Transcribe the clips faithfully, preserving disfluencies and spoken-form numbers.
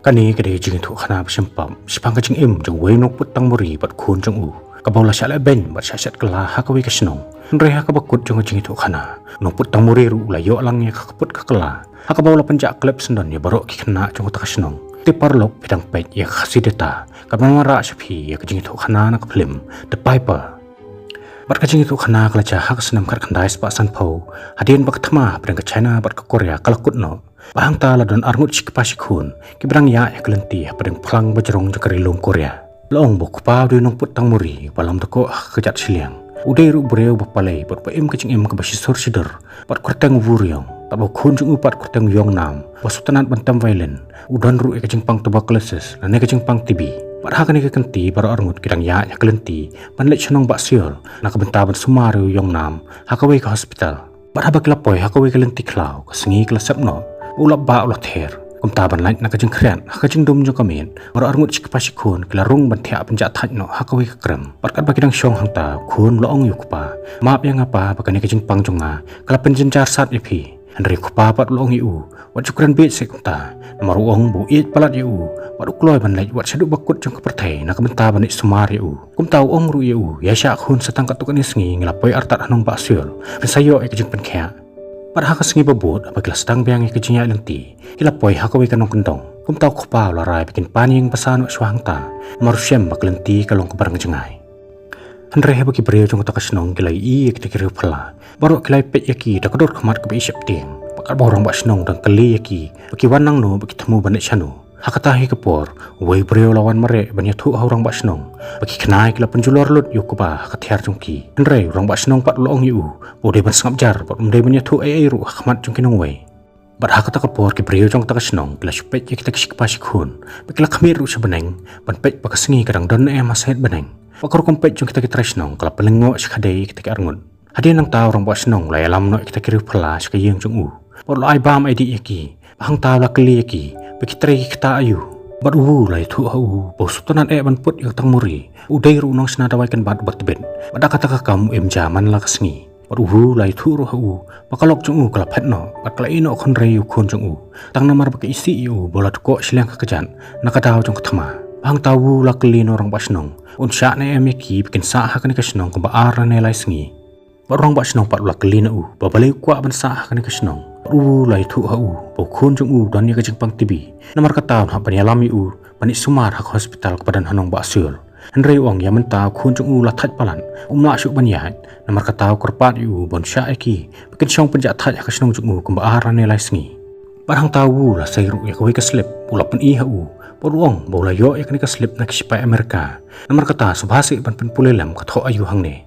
Kane ka dei ka jingïathuhkhana ba shim pap shaphang ka jingim jong uwei u nongput tangmuri bad khun jong u, kaba u la shah leh beiñ bad shah shet kylla ha kawei ka shnong. Hynrei ha kaba kut jong ka jingïathuhkhana, u nongput tangmuri ruh u la ïoh lang ïa ka kput ka kylla, ha kaba u la pynjah clip syndon ïa baroh ki khynnah jong kata ka shnong. Te paralok, phi dang peit ïa ka Khasi Data, kaba ngan wanrah sha phi ïa ka jingïathuhkhana na ka phlim The Piper. Bad ka jingïathuhkhana ka la jia ha ka snem khatkhyndai spah sanphew, hadien ba ka thma hapdeng ka China bad ka Korea ka la kut noh. Ba hangta la don arngut shi kpa shi khun kiba dang ïaid ïa ka lynti hapdeng phlang bajrong jong ka Ri Lum Korea. La ong ba u kpa u dei u nongput tangmuri ba lam da koh ha ka kjat shiliang. U dei ruh u briew ba palei bad ba im ka jingim kaba shisur shidur, bad kyrteng u Woo Ryong, katba u khun jong u pat kyrteng u Yong Nam, ba sngewtynnat ban tem violin. U don ruh ïa ka jingpang tuberculosis lane ka jingpang T B. Bad ha kane ka kynti baroh arngut ki dang ïaid ïa ka lynti ban leit sha nongbah Seoul na ka bynta ban sumar ïa u Yong Nam ha kawei ka hospital. Bad haba ki la poi ha kawei ka lynti khlaw, ka sngi ka la sep noh. U la bah u la ther. Kumta ban lait na ka jingkhriat ha ka jingdum jong ka miet, baroh arngut shi kpa shi khun ki la rung ban thiah pynjah thait noh ha kawei ka krem. Bad katba ki dang shong hangta, u khun u la ong ïa u kpa, "Map ïa nga pa, ba kane ka jingpang jong nga ka la pynjynjar sat ïa phi." Hynrei u kpa pat u la ong ïa u, "Wat ju kren bieit seh kumta, namar u ong ba u ïeit palat ïa u, bad u kloi ban leit wat shaduh ba kut jong ka pyrthei na ka bynta ban leit sumar ïa u." Kumta u ong ruh ïa u, "Ïaishah khun, sa tang katto katne sngi ngi la poi artat ha nongbah Seoul ban sa ïoh ïa ka jingpynkhiah." Bad ha ka sngi ba bud, haba ki la sdang biang ïa ka jingïaid lynti, ki la poi ha kawei ka nongkyndong. Kumta u kpa u la rai ba kin pan ïing basa noh shuwa hangta, namar u shem ba ka lynti ka long kaba rngjngai. Hynrei haba ki briew jong kata ka shnong ki la ïohi ïa kita ki riew phylla, baroh ki la ïapeit ïa ki da ka dur khmat kaba isheptieng. Bad katba u rangbah shnong u dang kylli ïa ki ba ki wan nangno bad ki thmu ban leit shano, ha kata hi ka por, uwei u briew u la wan mareh ban ïathuh ha u rangbah shnong ba ki khynnah ki la pynjulor lut ïa u kpa ha ka thiar jong ki. Hynrei u rangbah shnong pat u la ong ïa u ba u dei ban sngap jar bad um dei ban ïathuh ei ei ruh ha khmat jong ki nongwei. Bad ha kata ka por ki briew jong kata ka shnong ki la shu peit ïa kita ki shi kpa shi khun, bad ki la khmih ruh sha bneng ban peit ba ka sngi ka dang don ne em ha sait bneng. Bad ka rukom peit jong kita ki trai shnong ka la pynlyngngoh sha khadei ïa kita ki arngut. Hadien nangta u rangbah shnong u la ïalam noh ïa kita ki riew phylla sha ka ïing jong u, bad u la ai bam ai dih ïa ki. Bad hangta u la kylli ïa ki ba ki trei ki ktah aïu. Bad u Woo u la ïathuh ha u ba u sngewtynnat eh ban put ïa ka tangmuri, u dei ruh u nongshna dawai kynbat uba tbit, bad da kata ka kam u im ja man la ka sngi. Bad u Woo u la ïathuh ruh ha u ba ka lok jong u ka la phet noh bad ka la ïeh noh khun rei ïa u khun jong u, tang namar ba ka isih ïa u ba u la dkoh shiliang ha ka kjat na ka daw jong ka thma. Bad hangta u Woo u la kylli na u rangbah shnong un shah ne em ïa ki ba kin sah ha kane ka shnong kumba ar lane lai sngi. Bad u rangbah shnong pat u la kylli na u ba balei u kwah ban sah ha kane ka shnong. Bad u Woo u la ïathuh ha u ba u khun jong u u don ïa ka jingpang T B, namar kata un hap ban ïalam ïa u ban leit sumar ha ka hospital kaba don ha nongbah Seoul. Hynrei u ong ïa mynta u khun jong u la thait palat, um lah shuh ban ïaid, namar kata u kyrpad ïa u ban shah ïa ki ba kin shong pynjah thait ha ka shnong jong u kumba ar lane lai sngi. Bad hangta u Woo u la sei ruh ïa kawei ka slip, u la pyni ha u, bad u ong ba u la ïoh ïa kane ka slip na ki shipai Amerika. Namar kata sngewbha seh ban pynpule lem ka thoh aïu hangne.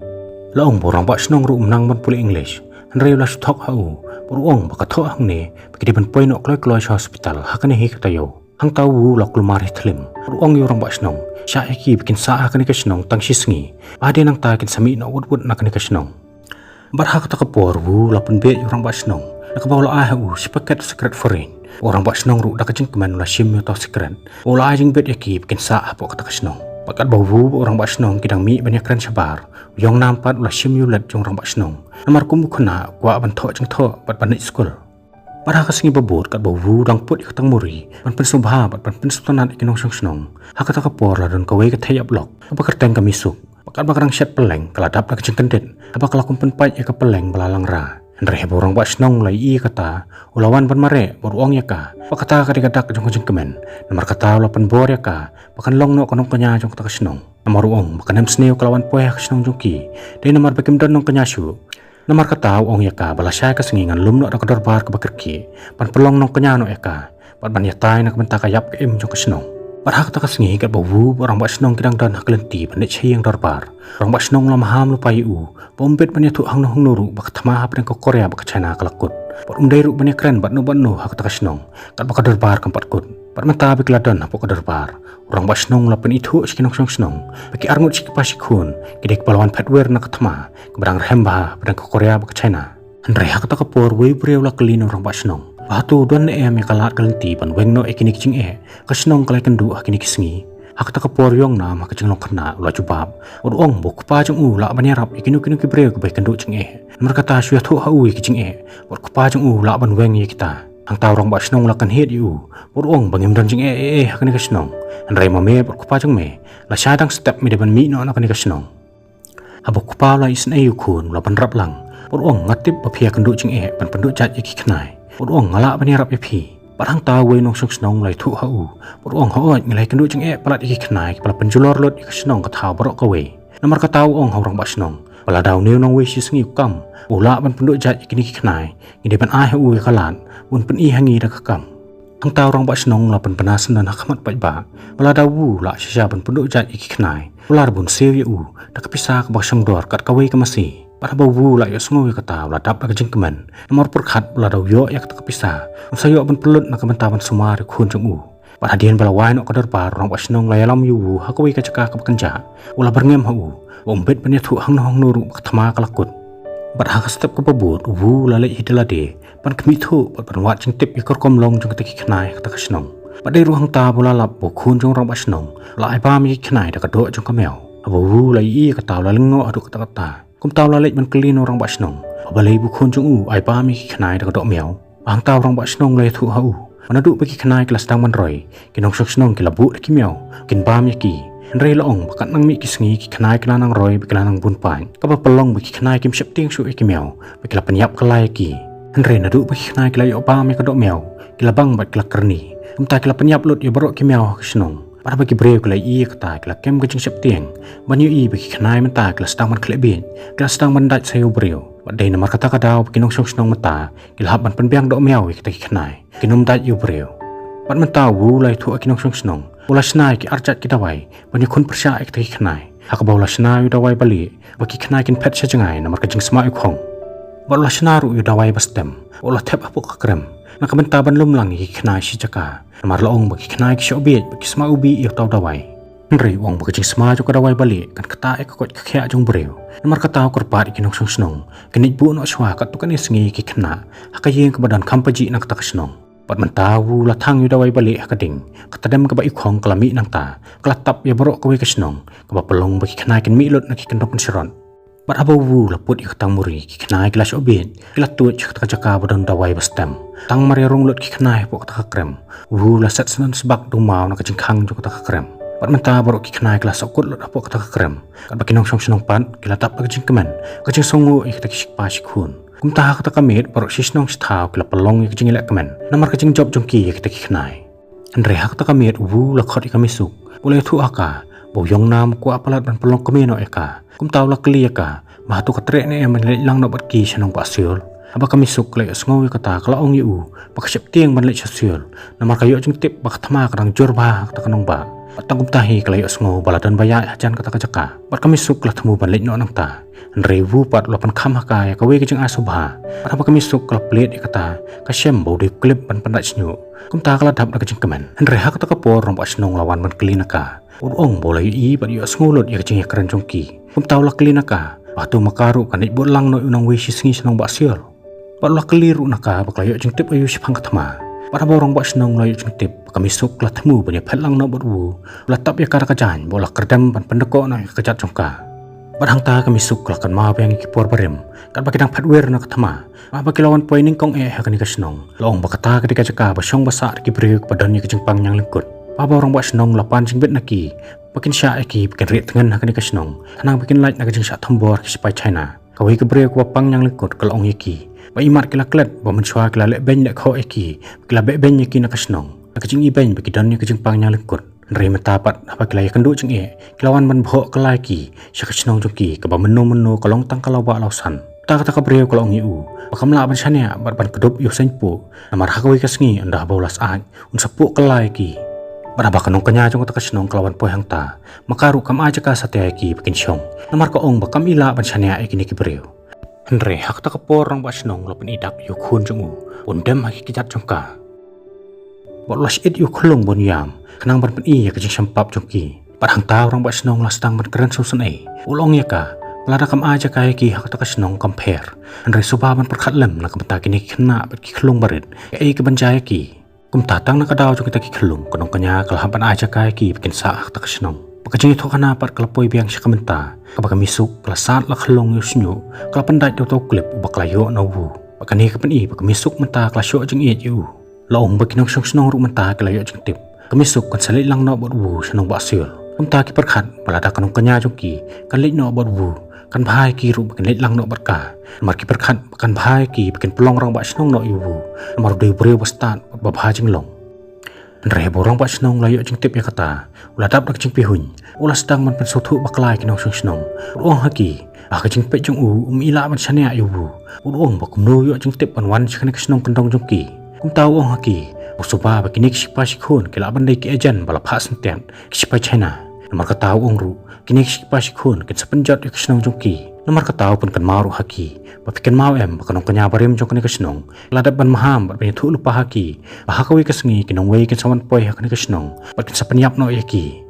La ong ba u rangbah shnong ruh um nang ban pule English, hynrei u la shu thok ha u, bad u ong ba ka thoh hangne ba ki dei ban poi noh kloi kloi sha hospital ha kane hi ka taïew. Hangta u Woo u la kulmar hi thlim, bad u ong ïa u rangbah shnong, shah ïa ki ba kin sah ha kane ka shnong tang shi sngi, bad hadien nangta kin sa mih noh wut wut na kane ka shnong. Bad ha kata ka por u Woo u la pynbeit ïa u rangbah shnong, na kaba u la ai ha u shi paket sikret foreign. U rangbah shnong ruh da ka jingkmen u la shim ïa uta u sikret, u la ai jingbit ïa ki ba kin sah hapoh kata ka shnong. Bad katba u Woo bad u rangbah shnong ki dang mih ban ïakren shabar, u Yong Nam pat u la shim ïa u lad jong u rangbah shnong, namar kum u khynnah u kwah ban thoh jingthoh bad ban leit skul. Bad ha ka sngi ba bud katba u Woo u dang put ïa ka tangmuri ban pynsngewbha bad ban pynsngewtynnat ïa ki nongshong shnong, ha kata ka por la don kawei ka thei ïap lok kaba kyrteng ka Misuk. Bad katba ka dang shet pylleng ka la dap da ka jingkyndit, haba ka la kum pynpait ïa ka pylleng ba la langra. Hynrei haba u rangbah shnong u la ïohi ïa kata, u la wan ban mareh bad u ong ïa ka ba kata ka dei ka dak jong ka jingkmen, namar kata u la pynbor ïa ka ba kan long noh ka nongkñia jong kata ka shnong. Namar u ong ba ka nemsniew ka la wan poi ha ka shnong jong ki, dei namar ba kim don nongkñia shuh. Namar kata u ong ïa ka ba lashai ka sngi ngan lum noh da ka dorbar kaba kyrkieh ban pynlong nongkñia noh ïa ka, bad ban ïatai na ka bynta ka ïap ka im jong ka shnong. Bad ha kata ka sngi katba u Woo bad u rangbah shnong ki dang don ha ka lynti ban leit sha ïing dorbar, u rangbah shnong u la maham lypa ïa u ba um bit ban ïathuh hangno hangno ruh ba ka thma hapdeng ka Korea bad ka China ka la kut, bad um dei ruh ban ïakren bad no bad no ha kata ka shnong katba ka dorbar kam pat kut. Bad mynta ba ki la don hapoh ka dorbar, u rangbah shnong u la pynithuh sha ki nongshong shnong ba ki arngut shi kpa shi khun ki dei kiba la wan phet wir na ka thma kaba dang rhem bha hapdeng ka Korea bad ka China. Hynrei ha kata ka por uwei u briew u la kylli na u rangbah shnong ba hato u don ne em ïa ka lad ka lynti ban weng noh ïa kine ki jingeh ka shnong ka la ïakynduh ha kine ki sngi. Ha kata ka por u Yong Nam ha ka jinglong khynnah u la jubab, u ong ba u kpa jong u u lah ban ïarap ïa kino kino ki briew kiba ïakynduh jingeh. Namar kata shu ïathuh ha u ïa ki jingeh, bad u kpa jong u u lah ban weng ïa kita. Hangta u rangbah shnong la kynhied ïa u bad u ong ba ngim don jingeh ei ei ha kane ka shnong. Hynrei ma me bad kpa jong me la shai dang step, me dei ban mih noh na kane ka shnong. Haba u kpa u la isynei ïa u khun u la pynrap lang bad u ong, nga tip ba phi ïakynduh jingeh ban pynduh jait ïa ki khnai, bad u ong, nga lah ban ïarap ïa phi. Bad hangta uwei u nongshong shnong u la ïathuh ha u bad u ong, hooid, ngi la ïakynduh jingeh palat ïa ki khnai kiba la pynjulor lut ïa ka shnong ka thaw baroh kawei. Namar kata u ong ha u rangbah shnong ba lada une u nongwei shi sngi u kam ba u lah ban pynduh jait ïa kine ki khnai, ngi dei ban ai ha u ïa ka lad ba un pyni ha ngi da ka kam. Hangta u rangbah shnong u la pynbna syndon ha khmat paidbah ba lada u la shisha ban pynduh jait ïa ki khnai, u la bun siew ïa u da ka pisa kaba shongdor kat kawei ka masi. Bad haba u la ïohsngew ïa kata u la dap da ka jingkmen, namar u pyrkhat ba lada u ïoh ïa kata ka pisa un sa ïoh ban pynlut na ka bynta ban sumar ïa u khun jong u. Bad hadien ba la wai noh ka dorbar, u rangbah shnong u la ïalam ïa u ha kawei ka jaka kaba kynjah. U la byrngem ha u ba um bit ban ïathuh hangno hangno ruh ba ka thma ka la kut. Bad ha ka step kaba bud u la leit hi da lade ban khmih thuh bad ban wad jingtip ïa ka rukom long jong kita ki khnai ha kata ka shnong. Bad dei ruh hangta ba u la lap ba u khun jong u rangbah shnong u la ai bam ïa ki khnai da ka doh jong ka miaw. Haba u la ïohi ïa kata u la lyngngoh haduh katta katta. Kumta u la leit ban kylli na u rangbah shnong ba balei ba u khun jong u u ai bam ïa ki khnai da ka doh miaw. Bad hangta u rangbah shnong u la ïathuh ha u ba naduh ba ki khnai ki la sdang ban roi, ki nongshong shnong ki la buh da ki miaw ba kin bam ïa ki. Hynrei la ong ba katba nang mih ki sngi ki khnai ki la nang roi bad ki la nang bun paid, kaba pynlong ba ki khnai kim sheptieng shuh ïa ki miaw bad ki la pynïap kylla ïa ki. Hynrei naduh ba ki khnai ki la ïoh bam ïa ka doh miaw, ki la bang bad ki la kyrni. Kumta ki la pynïap lut ïa baroh ki miaw ha ka shnong. Bad haba ki briew ki la ïohi ïa kata ki la kem ka jingsheptieng ban ïohi ba ki khnai mynta ki la sdang ban khleh bieit, ki la sdang ban dait sa ïa u briew. Bad dei namar kata ka daw ba ki nongshong shnong mynta ki la hap ban pynbiang doh miaw ïa kita ki khnai, kin ym dait ïa u briew. Bad mynta u la ïathuh ha ki nongshong shnong ba u la shna ïa ki arjait ki dawai ban ïakhun pyrshah ïa kita ki khnai, ha kaba u la shna ïa u dawai balieh ba ki khnai kin phet sha jngai namar ka jingsma ïukhong. Bad u la shna ruh ïa u dawai ba stem ba u la thep hapoh ka krem, na ka bynta ban lum lang ïa ki khnai shi jaka. Namar la ong ba ki khnai ki shoh bieit bad ki sma ubi ïa uta u dawai. Hynrei u ong ba ka jingsma jong ka dawai balieh kan ktah ïa ka koit ka khiah jong u briew. Namar kata u kyrpad ïa ki nongshong shnong ba kin leit buh noh shuwa katto katne sngi ïa ki khynnah ha ka ïing kaba don kham pajih na kata ka shnong. Bad mynta u la thang ïa u dawai balieh ha ka ding. Ka tdem kaba ïukhong ka la mih nangta, ka la tap ïa baroh kawei ka shnong, kaba pynlong ba ki khynnah kin mih lut na ki kyndong kynshrot. Bad haba u la put ïa ka tang muri, ki khynnah ki la shoh bieit, ki la tuid sha kata ka jaka ba don dawai ba stem. Tang mar ïa rung lut ki khynnah hapoh kata ka krem, u la set syndon sbak dewmaw na ka jingkhang jong kata ka krem. Bad mynta baroh ki khynnah ki la sohkut lut hapoh kata ka krem. Katba ki nongshong shnong pat ki la dap da ka jingkmen, ka jingsngewnguh ïa kita ki shikpa shikhun. Kumta ha kata ka miet baroh shi shnong shi thaw ki la pynlong ïa ka jingïaleh kmen namar ka jingjop jong ki ïa kita ki khynnah. Hynrei ha kata ka miet u la khot ïa ka Misuk. U la ïathuh ha ka ba u Ïongnam u kwah palat ban pynlong kmie noh ïa ka. Kumta u la kylli ïa ka ba hato ka treh ne em ban leit lang noh bad ki sha nongbah Seoul. Haba ka Misuk ka la ïohsngew ïa kata ka la ong ïa u ba ka sheptieng ban leit sha Seoul, namar ka ïoh jingtip ba ka thma ka dang jur bha ha kata ka nongbah. Bad tang kumta hi ka la ïohsngew ba la don ba ïaid hajan kata ka jaka. Bad ka Misuk ka la thmu ban leit noh nangta. Hynrei u pat u la pynkham ha ka ïa kawei ka jingai sngewbha. Bad haba ka Misuk ka la plied ïa kata, ka shem ba u dei u khlip ban pyndait shñiuh. Kumta ka la dap da ka jingkmen. Hynrei ha kata ka por u rangbah shnong u la wan ban kylli na ka. U ong ba u la ïohi bad ïohsngew lut ïa ka jingïakren jong ki. Kumta u la kylli na ka ba hato ma ka ruh kan leit bud lang noh ïa u nongwei shi sngi sha nongbah Seoul. Bad u la kylli ruh na ka ba ka la ïoh jingtip aïu shaphang ka thma. Bad haba u rangbah shnong u la ïoh jingtip ba ka Misuk ka la thmu ban ïaphet lang noh bad u, u la tap ïa ka da ka jaiñ ba u la kyrdem ban pyndkoh noh ïa ka kjat jong ka. Bad hangta ka Misuk ka la kynmaw biang ïa ki por barim katba ki dang phet wir na ka thma. Bad haba ki la wan poi nyngkong eh ha kane ka shnong, la ong ba kata ka dei ka jaka ba shong ba sah da ki briew kiba don ïa ka jingpang ñiang lyngkut. Bad haba u rangbah shnong u la pan jingbit na ki ba kin shah ïa ki ba kin rieh tngen ha kane ka shnong, khnang ba kin lait na ka jingshah thombor ki sipai China. Kawei ka briew kaba pang ñiang lyngkut ka la ong ïa ki ba imat ki la klet ba mynshuwa ki la leh beiñ leh khoh ïa ki, ba ki la beh beiñ ïa ki na ka shnong na ka jingibeiñ ba ki don ïa ka jingpang ñiang lyngkut. Hynrei mynta pat haba ki la ïakynduh jingeh, ki la wan ban bhoh kylla ïa ki sha ka shnong jong ki, kaba mynno mynno ka long tang ka lawbah lawsan. Uta kata ka briew ka la ong ïa u ba kam lah ban shaniah bad ban kdup ïa u seiñpuh, namar ha kawei ka sngi ynda haba u la syaid un sa puh kylla ïa ki. Bad haba ka nongkñia jong kata ka shnong ka la wan poi hangta, ma ka ruh kam ai jaka satia ïa ki ba kin shong, namar ka ong ba kam i lah ban shaniah ïa kine ki briew. Hynrei ha kata ka por u rangbah shnong u la pyni dak ïa u khun jong u ba un dem ha ki kjat jong ka. Bad u la shait ïa u khyllung ba un ïam khnang ban pyni ïa ka jingshem pap jong ki. Bad hangta u rangbah shnong u la sdang ban kren sngewsynei. U la ong ïa ka ba lada kam ai jaka ïa ki ha kata ka shnong kam pher. Hynrei sngewbha ban pyrkhat lem na ka bynta kine ki khynnah bad ki khyllung barit, kaei kaban jia ïa ki. Kumta tang na ka daw jong kita ki khyllung, ka nongkñia ka la hap ban ai jaka ïa ki ba kin sah ha kata ka shnong. Bad ka jingïathuhkhana pat ka la poi biang sha ka mynta, kaba ka Misuk ka la sat la khyllung ïa u shñiuh, ka la pyndait da uta u khlip uba ka la ïoh na u. Bad kane ka pyni ba ka Misuk mynta ka la shoh jingïeit ïa u. La ong ba ki nongshong shnong ruh mynta ki la ïoh jingtip ka Misuk kan sa leit lang noh bad u Wu sha nongbah Seoul. Kumta ki pyrkhat ba lada ka nongkñia jong ki kan leit noh bad u Wu, kan bha ïa ki ruh ba kan leit lang noh bad ka. Namar ki pyrkhat ba kan bha ïa ki ba kin pynlong rangbah shnong noh ïa u Wu, namar u dei u briew ba stad bad ba bha jinglong. Hynrei haba u rangbah shnong u la ïoh jingtip ïa kata, u la dap da ka jingpihuiñ, u la sdang ban pynsngewthuh bakla ïa ki nongshong shnong. U ong ha ki ba ha ka jingpeit jong u, um lah ban shaniah ïa u Wu. U ong ba kumno u ïoh jingtip ban wan sha kane ka shnong kyndong jong ki. Kumta u ong ha ki ba u suba ba kine ki shipai shikhun ki lah ban dei ki agent ba la phah syntiat ki shipai China. Namar kata u ong ruh, kine ki shipai shikhun kin sa pynjot ïa ka shnong jong ki. Namar kata u pynkynmaw ruh ha ki ba phi kynmaw em ba ka nongkñia barim jong kane ka shnong ka la dep ban maham bad ban ïathuh lypa ha ki ba ha kawei ka sngi ki nongwei kin sa wan poi ha kane ka shnong bad kin sa pynïap noh ïa ki.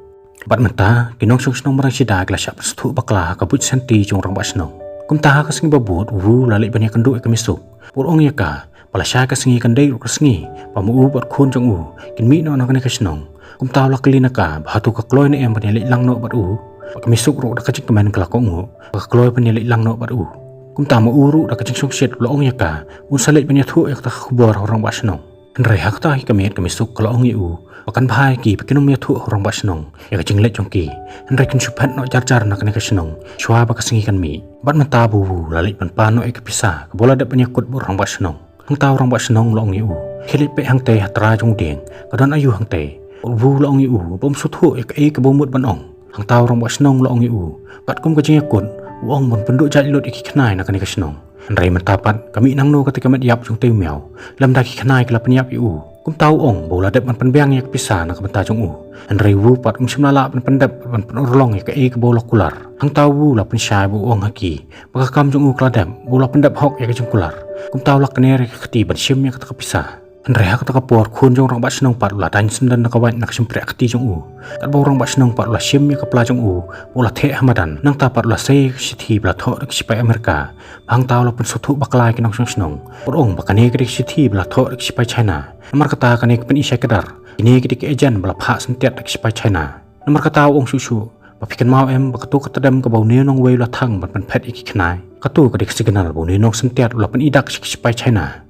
Bad mynta ki nongshong shnong marang shida ki la shah pynsngewthuh bakla ha ka buit shanti jong u rangbah shnong. Kumta ha ka sngi ba bud u Wu u la leit ban ïakynduh ïa ka Misuk. U ong ïa ka ba lashai ka sngi kan dei ruh ka sngi ba ma u bad khun jong u kin mih noh na kane ka shnong. Kumta u la kylli na ka ba hato ka kloi ne em ban ïaleit lang noh bad u. Bad ka Misuk ruh da ka jingkmen ka la kohnguh ba ka kloi ban ïaleit lang noh bad u. Kumta ma u ruh da ka jingshongshit u la ong ïa ka un sa leit ban ïathuh ïa kata ka khubor ha u rangbah shnong. Hynrei ha kata hi ka miet ka Misuk ka la ong ïa u ba kan bha ïa ki ba kin ym ïathuh ha u rangbah shnong ïa ka jingleit jong ki. Hynrei kin shu phet noh jar jar na kane ka shnong shuwa ba ka sngi kan mih. Bad mynta ba u Wu u la leit ban pan noh ïa ka pisa kaba u la dep ban ïakut bad u rangbah shnong. Hangta u rangbah shnong u la ong ïa u, khie leit peit hangtei ha trai jong u dieng, ka don aïu hangtei. Bad u Wu u la ong ïa u ba um sngewthuh ïa kaei kaba u mut ban ong. Hangta u rangbah shnong u la ong ïa u, katkum ka jingïakut, u ong ban pynduh jait lut ïa ki khnai na kane ka shnong. Hynrei mynta pat ka mih nangno kata ka met ïap jong utei u miaw, lymda ki khnai ki la pynïap ïa u. Kumta u ong ba u la dep ban pynbiang ïa ka pisa na ka bynta jong u. Hynrei u Wu pat um shym la lah ban pyndep bad ban pynurlong ïa kaei kaba u la kular. Hangta u Wu u la pynshai bad u ong ha ki ba ka kam jong u ka la dep bad u la pyndep hok ïa ka jingkular. Kumta u la kner ïa ka kti ban shim ïa kata ka pisa. Hynrei ha kata ka por khun jong u rangbah shnong pat u la daiñ syndon na ka wait na ka shympriah kti jong u. Katba u rangbah shnong pat u la shim ïa ka pla jong u bad u la theh ha madan, nangta pat u la sei ïa ka shithi ba la thoh da ki shipai Amerika. Hangta u la pynsngewthuh bakla ïa ki nongshong shnong bad u ong ba kane ka dei ka shithi ba la thoh da ki shipai China. Namar kata kane ka pyni shai kdar kine ki dei ki agent ba la phah syntiat da ki shipai China. Namar kata u ong shuh shuh ba phi kynmaw em ba kato ka tdem kaba une u nongwei u la thang ban pynphet ïa ki khnai, kato ka dei ka signal ba une u nongsyntiat u la pyni dak sha ki shipai China.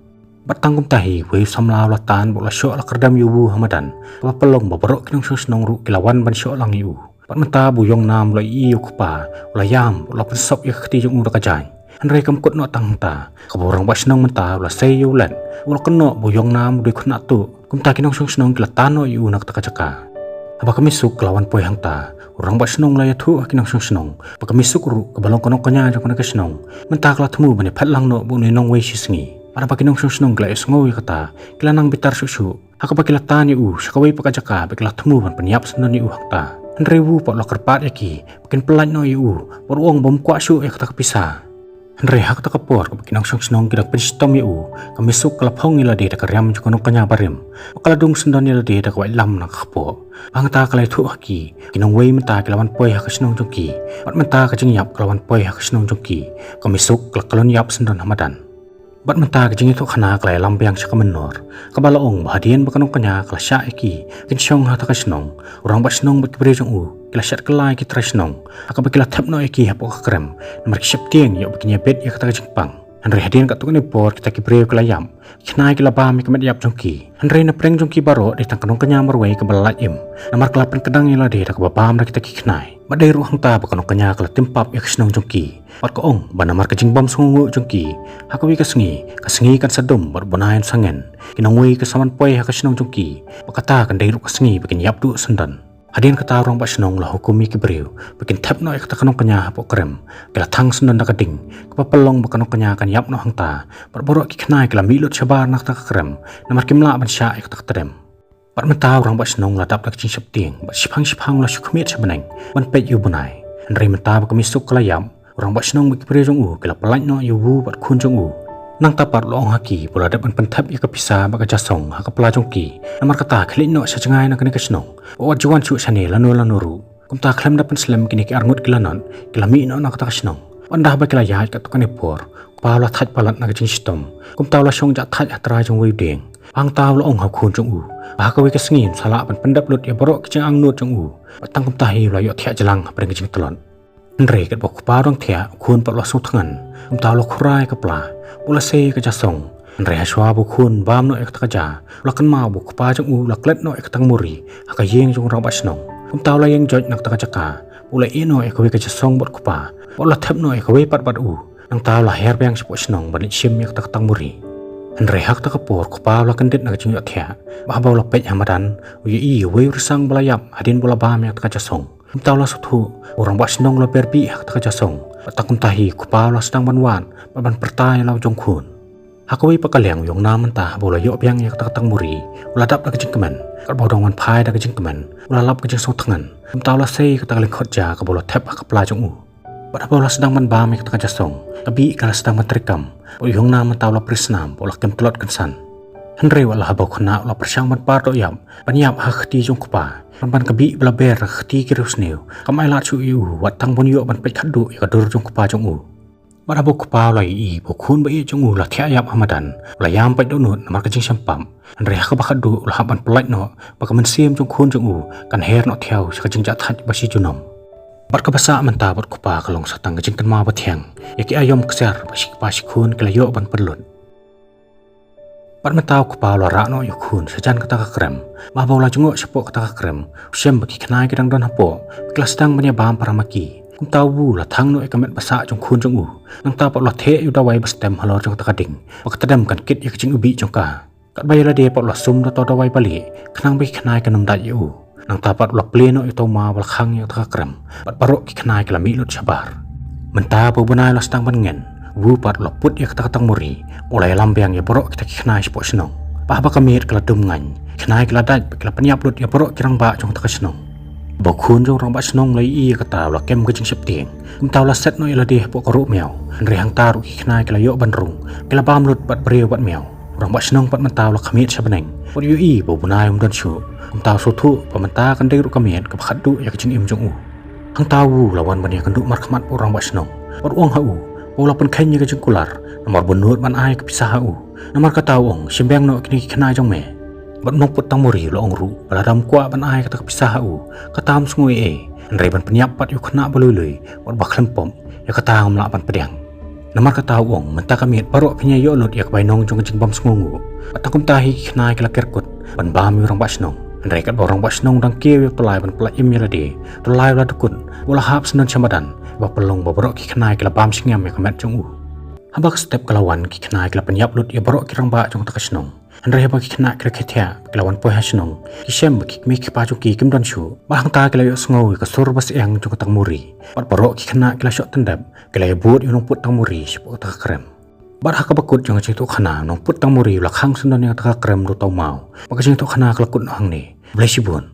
Bad tang kumta hi uwei u samla u la tan bad u la shoh la kyrdem ïa u Wu ha madan, kaba pynlong ba baroh ki nongshong shnong ruh ki la wan ban shoh lang ïa u. Bad mynta ba u Yong Nam u la ïohi ïa u kpa, u la ïam bad u la pynsop ïa ka kti jong u da ka jaiñ. Hynrei kam kut noh tang hangta, kaba u rangbah shnong mynta u la sei ïa u lad, u la kynnoh ba u Yong Nam u dei u khynnah tuh. Kumta ki nongshong shnong ki la tan noh ïa u na kata ka jaka. Haba ka Misuk ka la wan poi hangta, u rangbah shnong u la ïathuh ha ki nongshong shnong ba ka Misuk ruh kaba long ka nongkñia jong kane ka shnong, mynta ka la thmu ban ïaphet lang noh bad une u nongwei shi sngi. Bad haba ki nongshong shnong ki la ïohsngew ïa kata, ki la nang bitar shuh shuh. Ha kaba ki la tan ïa u sha kawei pat ka jaka bad ki la thmu ban pynïap syndon ïa u hangta. Hynrei u Wu pat u la kyrpad ïa ki ba kin pyllait noh ïa u bad u ong ba um kwah shuh ïa kata ka pisa. Hynrei ha kata ka por kaba ki nongshong shnong ki dang pynshitom ïa u, ka Misuk ka la phong ïa lade da ka riam jong ka nongkñia barim bad ka la dung syndon ïa lade da ka waitlam na ka kpoh. Bad hangta ka la ïathuh ha ki ba ki nongwei mynta ki la wan poi ha ka shnong jong ki, bad mynta ka jingïap ka la wan poi ha ka shnong jong ki. Ka Misuk ka la kyllon ïap syndon ha madan. Bad mynta ka jingïathuhkhana ka la ïalam biang sha ka mynnor, kaba la ong ba hadien ba ka nongkñia ka la shah ïa ki ba kin shong ha kata ka shnong, u rangbah shnong bad ki briew jong u ki la shet kylla ïa ki trai shnong, ha kaba ki la thep noh ïa ki hapoh ka krem, namar ki sheptieng ïoh ba kin ïabit ïa kata ka jingpang. Hynrei hadien katto katne por kita ki briew ki la ïap, ki khnai ki la bam ïa ka met ïap jong ki. Hynrei na pdeng jong ki baroh dei tang ka nongkñia marwei kaba la lait im, namar ka la pynkdang ïa lade da kaba bam da kita ki khnai. Bad dei ruh hangta ba ka nongkñia ka la tim pap ïa ka shnong jong ki. Bad ka ong ba namar ka jingbym sngewnguh jong ki, ha kawei ka sngi, ka sngi kan sa dum bad u bnai un sa ngen. Ki nongwei kin sa wan poi ha ka shnong jong ki, bad kata kan dei ruh ka sngi ba kin ïap duh syndon. Hadien kata u rangbah shnong u la hukum ïa ki briew ba kin thep noh ïa kata ka nongkñia hapoh krem. Ki la thang syndon da ka ding, kaba pynlong ba ka nongkñia kan ïap noh hangta. Bad baroh ki khnai ki la mih lut shabar na kata ka krem, namar kim lah ban shah ïa kata ka tdem. Bad mynta u rangbah shnong u la dap da ka jingsheptieng bad shiphang shiphang u la shu khmied sha bneng ban peit ïa u bnai. Hynrei mynta ba ka Misuk ka la ïap, u rangbah shnong bad ki briew jong u ki la pyllait noh ïa u Wu bad khun jong u. Nangta pat u la ong ha ki ba u la dep ban pynthep ïa ka pisa bad ka jasong ha ka pla jong ki. Namar kata khie leit noh sha jngai na kane ka shnong bad wat ju wan shuh shane lano lano ruh. Kumta khlem da pynslem kine ki arngut ki lanot, ki la mih noh na kata ka shnong. Bad ynda ba ki la ïaid katto katne por, u kpa u la thait palat na ka jingshitom. Kumta u la shong jah thait ha trai jong uwei u dieng. Hangta u la ong ha u khun jong u ba ha kawei ka sngi un sa lah ban pyndep lut ïa baroh ki jingangnud jong u. Bad tang kumta hi u la ïoh thiah jlang hapdeng ka jingtlot. Hynrei katba u kpa u dang thiah, u khun pat u la sngewthngan. Kumta u la khura ïa ka pla bad u la sei ïa ka jasong. Hynrei hashwa ba u khun bam noh ïa kata ka ja, u la kynmaw ba u kpa jong u u la klet noh ïa ka tangmuri ha ka ïing jong u rangbah shnong. Kumta u la ïeng joit na kata ka jaka, u la ïeh noh ïa kawei ka jasong bad u kpa, bad u la thep noh ïa kawei pat bad u. Nangta u la her biang shapoh shnong ban leit shim ïa kata ka tangmuri. Hynrei ha kata ka por u kpa u la kyndit na ka jingïohthiah, bad haba u la peit ha madan, u ïohi ïa uwei u rysang ba la ïap hadien ba u la bam ïa kata ka jasong. Kumta u la sngewthuh, u rangbah shnong u la ber bih ha kata ka jasong. Bad tang kumta hi u kpa u la sdang ban wad bad ban pyrta ïa la u jong u khun. Ha kawei pat ka liang u ïong nam mynta haba u la ïoh biang ïa kata ka tangmuri, u la dap da ka jingkmen. Katba u dang wan phai da ka jingkmen, u la lap ka jingsngewthngan. Kumta u la sei ïa kata ka lyngkhot ja kaba u la thep ha ka pla jong u. Bad haba u la sdang ban bam ïa kata ka jasong, ka bih ka la sdang ban treikam. Bad u ïong nam mynta u la pris nam bad u la kem tlot kynsan. Hynrei wat la haba u khynnah u la pyrshang ban par doh ïap, ban ïap ha ka kti jong u kpa, namar ka bih ba la ber ha ka kti ki riewsniew kam ailad shuh ïa u wat tang ban ïoh ban peit khatduh ïa ka dur jong u kpa jong u. Bad haba u kpa u la ïohi ba u khun ba ïeit jong u u la thiah ïap ha madan, u la ïam pait dohnud namar ka jingshem pap. Hynrei ha kaba khatduh u la hap ban pyllait noh ba ka mynsiem jong u khun jong u kan her noh thiaw sha ka jingjahthait ba shi junom. Bad kaba sah mynta bad u kpa ka long sa tang ka jingkynmaw ba thiang ïa ki aïom ksiar ba shi kpa shi khun ki la ïoh ban pynlut. Bad mynta u kpa u la rah noh ïa u khun shajan kata ka krem. Bad haba u la jngoh shapoh kata ka krem, u shem ba ki khynnai ki dang don hapoh, ki la sdang ban ïa bam para ma ki. Kumta u la thang noh ïa ka met ba sah jong u khun jong u. Nangta pat u la theh ïa u dawai ba stem halor jong kata ka ding, ba ka tdem kan kit ïa ka jingïabih jong ka. Katba ïa lade pat u la sum da uto u dawai ba lieh, khnang ba ki khynnai kin ym dait ïa u. Nangta pat u la plie noh ïa uto u maw ba la khang ïa kata ka krem, bad baroh ki khynnai ki la mih lut shabar. Mynta ba u bnai u la sdang ban ngen, u pat u la put ïa kata ka tangmuri, u la ïalam biang ïa baroh kita ki khynnai shapoh shnong. Bad haba ka miet ka la dum ngaiñ, ki khynnai ki la dait bad ki la pynïap lut ïa baroh ki rangbah jong kata ka shnong. Haba u khun jong u rangbah shnong u la ïohi ïa kata u la kem ka jingsheptieng. Kumta u la set noh ïa lade hapoh ka ruh miaw. Hynrei hangta ruh ki khynnai ki la ïoh ban rung, ki la bam lut bad briew bad miaw. U rangbah shnong pat mynta u la khmied sha bneng, bad u ïohi ba u bnai um don shuh. Kumta u sngewthuh ba mynta kan dei ruh ka miet kaba khatduh ïa ka jingim jong u. Hangta u la wan ban ïakynduh markhmat bad u rangbah shnong, bad u ong ha u ba u la pynkheiñ ïa ka jingkular, namar ba u nud ban ai ka pisa ha u. Namar kata u ong, shim biang noh kine ki khynnai jong me. Bad u nongput tangmuri u la ong ruh ba lada um kwah ban ai kata ka pisa ha u, kata um sngew ei ei, hynrei ban pynïap pat ïa u khynnah ba lui lui bad ba khlem pop, ïa kata um lah ban pdiang. Namar kata u ong, mynta ka miet baroh phin ïa ïoh lut ïa ka bainong jong ka jingbym sngewnguh. Bad tang kumta hi ki khynnai ki la kerkut ban bam ïa u rangbah shnong. Hynrei katba u rangbah shnong u dang kiew ïa u Tyllai ban pyllait im ïa lade, u Tyllai u la dkut, u la hap syndon sha madan, ba pynlong ba baroh ki khynnai ki la bam shngiam ïa ka met jong u. Haba ka step ka la wan, ki khynnai ki la pynïap lut ïa baroh ki rangbah jong kata ka shnong. Hynrei haba ki khynnah ki la khie thiah, ki la wan poi ha shnong, ki shem ba ki kmie ki kpa jong ki kim don shuh. Bad hangta ki la ïohsngew ïa ka sur ba syang jong ka tangmuri. Bad baroh ki khynnah ki la shoh tyndep, ki la ïabud ïa u nongput tangmuri shapoh kata ka krem. Bad ha kaba kut jong ka jingïathuhkhana, u nongput tangmuri u la khang syndon ïa kata ka krem da uto u maw. Bad ka jingïathuhkhana ka la kut noh hangne. Khublei shibun.